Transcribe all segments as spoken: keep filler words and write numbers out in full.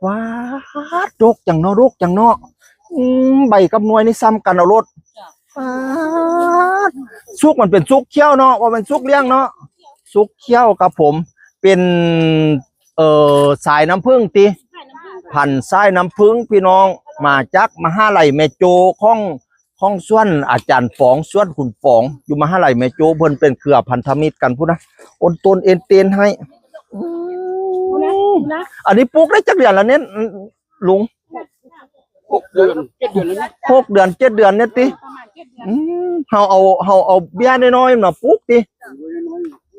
ว้าด ดกจังเนาะ ดกจังเนาะ อืม ใบกับหน่วยนี่ซ้ำกันเอาโลด ว้าด สุกมันเป็นสุกเขียวเนาะ ว่าเป็นสุกเลี้ยงเนาะ สุกเขียวครับผม เป็น เอ่อ สายน้ำผึ้งติ พันธุ์สายน้ำผึ้งพี่น้อง มาจากมหาลัยแม่โจ้ของ ของสวนอาจารย์ป๋อง สวนคุณป๋อง อยู่มหาลัยแม่โจ้ เพิ่นเป็นเครือพันธมิตรกันพุ้นนะ โอนโตนเอนเตนให้ อืม อันนี้ปลูกได้จักเดือนแล้วเนี่ย ลุง หกเดือน เจ็ดเดือนแล้วเนี่ย หกเดือน เจ็ดเดือนเนี่ยติ ประมาณเจ็ดเดือน อืม เฮาเอา เฮาเอาเบี้ยน้อยๆมาปลูกติ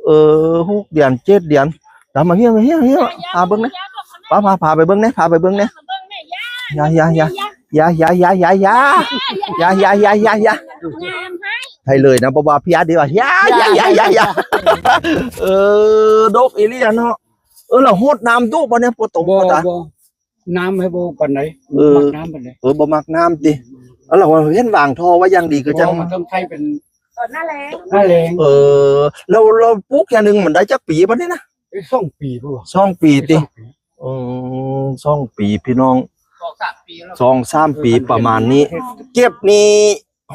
เออ หกเดือน เจ็ดเดือน ตามมาเฮีย มาเฮีย เฮีย พาเบิ่งนะ พา พา พาไปเบิ่งนะ พาไปเบิ่งนะ เบิ่งแม่ย่า อย่า อย่า อย่า อย่า อย่า อย่า อย่า อย่า อย่า อย่า อย่า อย่า อย่า งามให้ ให้เลยนะ บ่ว่าเพียเดียว อย่า อย่า อย่า อย่า อย่า เออ ดกอีหลีอะเนาะ เออ แล้วหดน้ำดุบ่เนี่ย ปอตง บ่ ปอตา บ่ น้ำให้บ่ปานใด เออ บ่มักน้ำปานใด เออ บ่มักน้ำติ แล้วเราเห็นวางท่อไว้อย่างดีคือจัง เพราะว่ามันต้องใช้เป็น ตอนหน้าแล้ง หน้าแล้ง เออ แล้ว แล้วปลูกอย่างหนึ่งมันได้จักปีบ่เนี่ยนะ เอ้ย สองปีพุ้นวะ สองปีติ สองปี เออ สองปีพี่น้อง สองสามปีแล้ว สองสามปีประมาณนี้ เก็บนี่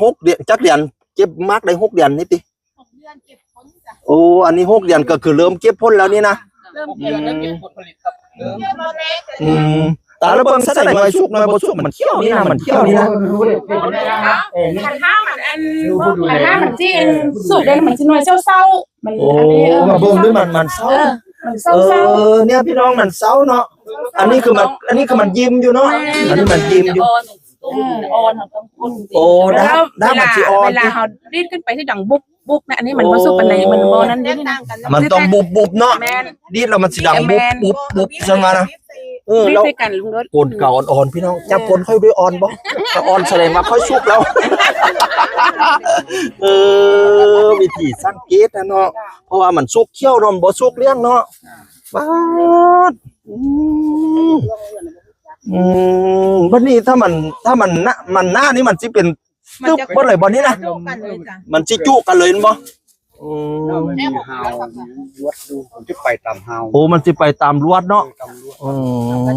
หกเดือน จักเดือน เก็บหมากได้หกเดือนนี่ติ หกเดือนเก็บผลจ้ะ โอ้ อันนี้หกเดือนก็คือเริ่มเก็บผลแล้วนี่นะ เริ่มเก็บ เริ่มเก็บผลผลิตครับ เริ่ม อืม ตาละเบิ่งซะหน่อย หน่วยสุกหน่วยบ่สุก มันเขียวนี่นะ มันเขียวนี่นะ เออ นี่ ถ้ามันอัน ถ้ามันสิสุกได้มันสิหน่วยเศร้าๆ มัน โอ้ อันนี้ เออ มาเบิ่งด้วยมัน มันเศร้า เออ มันเศร้าๆ เออ เนี่ยพี่น้อง มันเศร้าเนาะ อันนี้คือมัน อันนี้คือมันยิ้มอยู่เนาะ แม่ อันนี้มันยิ้มอยู่ อ่อน อ่อน ต้อง โอ้ แล้ว ด้าม ด้ามมันสิอ่อน เวลา เวลาเขาดีดขึ้นไปที่ดังบุบบุบนะ อันนี้มันบ่สุกปานใด มันบ่นั่นเด้นี่นะ มันต้องบุบบุบเนาะ แม่น ดีดแล้วมันสิดังบุบ แม่น บุบบุบใช่ไหมนะ เออ ดีด แล้ว ใส่กันลุงรถ ก้นก็อ่อนๆ พี่น้อง จับก้นค่อยด้วยอ่อนบ่ ถ้าอ่อนแสดงว่าค่อยสุกแล้ว เออ วิธีสังเกตนะเนาะ เพราะว่ามันสุกเขียวเนาะ มันบ่สุกเลี้ยงเนาะ ป๊าด อืม อืม บัดนี้ถ้ามัน ถ้ามันหน้า มันหน้านี่มันสิเป็น มันจะ ตึบเบิดเลยบ่นี่นะ จุกันเลยจ้ะ มันสิจุกันเลยบ่ อืม เราไม่มีฮาวลวดดู มันจะไปตามฮาว โอ้ มันสิไปตามลวดเนาะ ไปตามลวด อืม อัน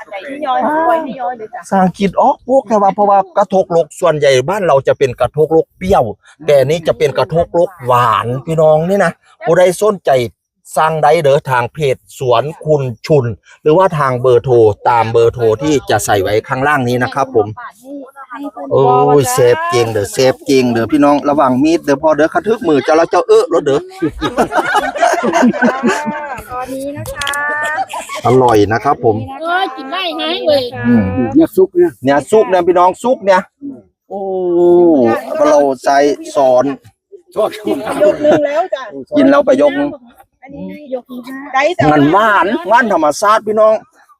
ไหนที่ย้อย ปล่อยให้ย้อยเลยจ้ะ สร้างคิดออกปลูกแค่ว่า เพราะว่ากระทกลกส่วนใหญ่บ้านเราจะเป็นกระทกลกเปรี้ยว แต่นี่จะเป็นกระทกลกหวานพี่น้องนี่นะ ผู้ใดสนใจสั่งได้เด้อ ทางเพจสวนคุณชุน หรือว่าทางเบอร์โทร ตามเบอร์โทรที่จะใส่ไว้ข้างล่างนี้นะครับผม ให้เพิ่น โอ้ย บอกว่า เซฟเก่งเด้อ เซฟเก่งเด้อพี่น้อง ระวังมีดเด้อพ่อเด้อ กระทึกมือเจ้าแล้วเจ้าเออรถเด้อ ตอนนี้นะคะ อร่อยนะครับผม เออ กินได้ไงเว้ย อืม เนี่ยสุกเนี่ย เนี่ยสุกเนี่ยพี่น้อง สุกเนี่ย โอ้ เราใส่สอน ทอด กินไปยกหนึ่งแล้วจ้ะ กินแล้วไปยก อันนี้ยกที่ห้า ได้จ้ะ มันหวาน หวานธรรมชาติพี่น้อง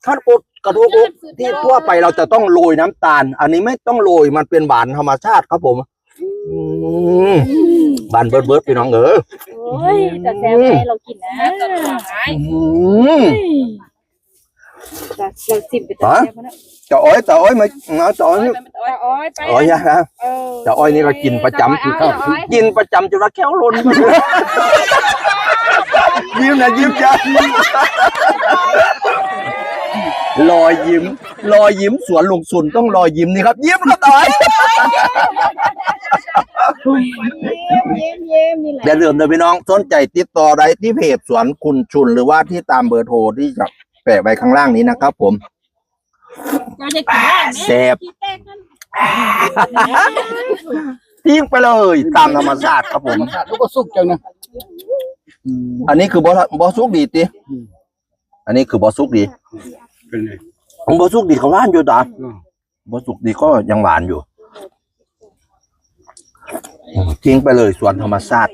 ถ้ากดกระทกอกที่ทั่วไปเราจะต้องโรยน้ำตาล อันนี้ไม่ต้องโรย มันเป็นหวานธรรมชาติครับผม อืม หวานเบิดๆ พี่น้องเอ้ย โอ้ย แต่แซ่บเลยเรากินนะ อืม เราชิมไป ฮะ ตอนแรกมันอะ ตาอ้อย ตาอ้อยมา มาตาอ้อยนี่ ตาอ้อยไป อ้อยอะฮะ เออ ตาอ้อยนี่ก็กินประจำ ตาอ้อย กินประจำจนว่าแข้วหล่น ยิ้มนะ ยิ้มจ้ะ รอยยิ้ม รอยยิ้มสวนลุงสุนต้องรอยยิ้มนี่ครับ ยิ้มก็ตาย ยิ้ม ยิ้ม ยิ้ม นี่แหละ อย่าลืมนะพี่น้อง สนใจติดต่อได้ที่เพจสวนคุณชุน หรือว่าที่ตามเบอร์โทรที่จะแปะไว้ข้างล่างนี้นะครับผม เราจะกินได้ไหม แซ่บ กินแป้งนั่น ทิ้งไปเลย ตามธรรมชาติครับผม ลูกก็สุกจังนะ อันนี้คือบ่ บ่สุกดีติ อืม อันนี้คือบ่สุกดี เป็นไง บ่สุกดีก็หวานอยู่ตา อืม บ่สุกดีก็ยังหวานอยู่ ทิ้งไปเลยสวนธรรมชาติ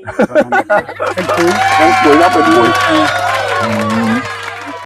เป็นปุ๋ย เป็นปุ๋ยแล้วเป็นปุ๋ย อืม